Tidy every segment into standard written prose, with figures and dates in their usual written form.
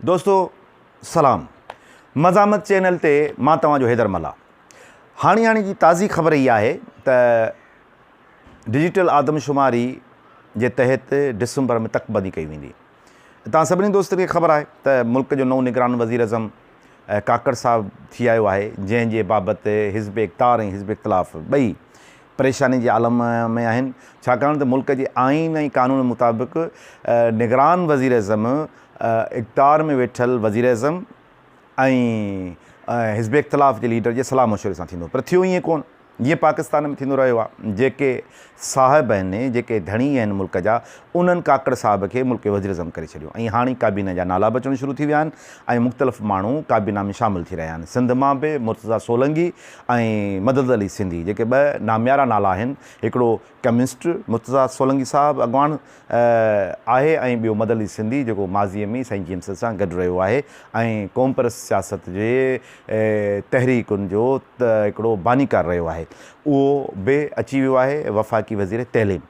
دوستو سلام مزاحمت چينل تي مان توهان جو حيدر ملاح هاڻي هاڻي جي تازي خبر هي آهي ته ڊجيٽل آدمشماري جي تحت ڊسمبر ۾ تڪبندي ڪئي ويندي توهان سڀني دوستن کي خبر آهي ته ملڪ جو نئون نگران وزير اعظم ڪاڪڙ صاحب ٿي آيو آهي جنهن جي بابت حزب اقتدار ۽ حزب اختلاف ٻئي پريشاني جي عالم ۾ آهن ڇاڪاڻ ته ملڪ جي آئين ۽ قانون مطابق نگران وزيراعظم اقتدار ۾ ويٺل وزيراعظم ۽ حزب اختلاف جي ليڊر جي صلاح مشوري سان ٿيندو پر ٿيو ائين ڪونه جيئن پاڪستان ۾ ٿيندو رهيو آهي، جيڪي صاحب آهن، جيڪي ڌڻي آهن ملڪ جا، انهن ڪاڪڙ صاحب کي ملڪ جو وزيراعظم ڪري ڇڏيو ۽ هاڻي ڪابينا جا نالا به اچڻ شروع ٿي ويا آهن ۽ مختلف ماڻهو ڪابينا ۾ شامل ٿي رهيا آهن. سنڌ مان به مرتضيٰ سولنگي ۽ مدد علي سنڌي جيڪي ٻه ناميارا نالا آهن، هڪڙو ڪميونسٽ مرتضيٰ سولنگي صاحب اڳواڻ آهي ۽ ٻيو مدد علي سنڌي جيڪو ماضي ۾ سائين جي ايم سيد سان گڏ رهيو آهي ۽ قومپرست سياست جي تحريڪن جو هڪڙو بانيڪار رهيو آهي اهو به اچي ويو آهي وفاقي وزير تعليم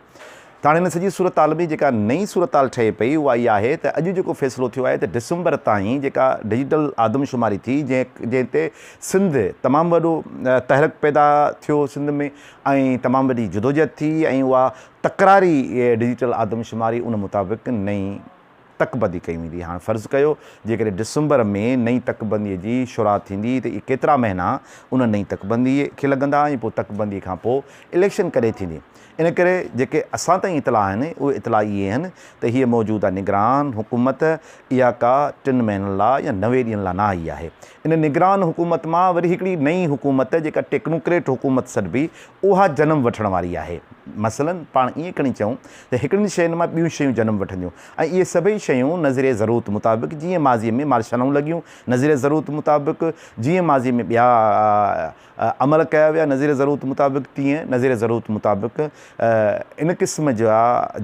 ته هاڻي هن سڄي صورتحال ۾ جيڪا نئين صورتحال ٺهي پئي اها اها آهي ته اڄ جيڪو فيصلو ٿيو آهي ته ڊسمبر تائين جيڪا ڊجيٽل آدمشماري ٿي جنهن جنهن تي سنڌ تمام وڏو تحرڪ پيدا ٿيو سنڌ ۾ ۽ تمام وڏي جدوجهد ٿي ۽ اها تڪراري ڊجيٽل آدمشماري ان مطابق نئين تڪبندي ڪئي ويندي. هاڻ فرض ڪيو جيڪڏهن ڊسمبر ۾ نئين تڪبندي جي شروعات ٿيندي ته اهي ڪيترا مهينا ان نئين تڪبندي کي لڳندا ۽ پوء تڪبندي کان پوء اليڪشن ڪڏهن ٿيندي. ان ڪري جيڪي اسان تائين اطلاع آهن اهي اطلاع اهي آهن ته هيء موجوده نگران حڪومت اها ڪا ٽن مهينن لاء يا 90 ڏينهن لاء نه آئي آهي. ان نگران حڪومت مان وري هڪڙي نئين حڪومت جيڪا ٽيڪنوڪريٽ حڪومت سڏبي اها جنم وٺڻ واري آهي. مثلاً پاڻ ائين کڻي چئون ته هڪڙين شين مان ٻيون شيون جنم وٺنديون ۽ اهي سڀئي شيون نظريه ضرورت مطابق جيئن ماضيء ۾ مارشلائون لڳيون، نظريه ضرورت مطابق جيئن ماضيء ۾ ٻيا عمل ڪيا ويا نظريه ضرورت مطابق تيئن نظريه ضرورت مطابق ان قسم جا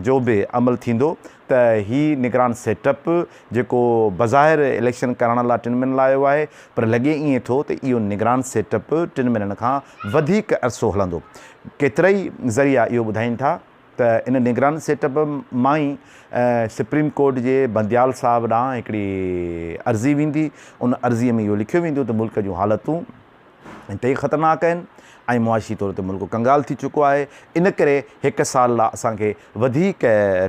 جو به عمل ٿيندو ته هي نگران سيٽ اپ جيڪو بظاهر اليڪشن ڪرائڻ لاء ٽن مهينن لاء آيو آهي پر لڳي ائين ٿو ته اهو نگران سيٽ اپ ٽن مهينن کان وڌيڪ عرصو هلندو. ڪيترائي ذريعا اهو ٻڌائين ٿا ته ان نگران سيٽ اپ مان ئي سپريم ڪورٽ جي بنديال صاحب ڏانهن هڪڙي عرضي ويندي، ان عرضي ۾ اهو لکيو ويندو ته ملڪ جون حالتون انتهائي خطرناڪ آهن ۽ معاشي طور تي ملڪ ڪنگال ٿي چڪو آهي، ان ڪري هڪ سال لاء اسان کي وڌيڪ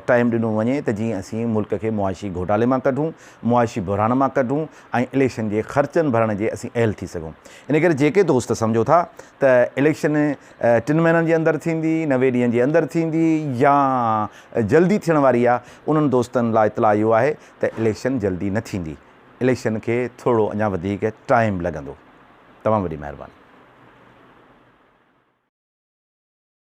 ٽائيم ڏنو وڃي ته جيئن اسين ملڪ کي معاشي گهوٽالي مان ڪڍون، معاشي بحران مان ڪڍون ۽ اليڪشن جي خرچن ڀرڻ جي اسين اهل ٿي سگهون. ان ڪري جيڪي دوست سمجهو ٿا ته اليڪشن ٽن مهينن جي اندر ٿيندي، 90 ڏينهن جي اندر ٿيندي يا جلدي ٿيڻ واري آهي، انهن دوستن لاء اطلاع اهو آهي ته اليڪشن جلدي نه ٿيندي، اليڪشن کي ٿورڙو اڃا وڌيڪ ٽائيم لڳندو. تمام وڏي مهرباني.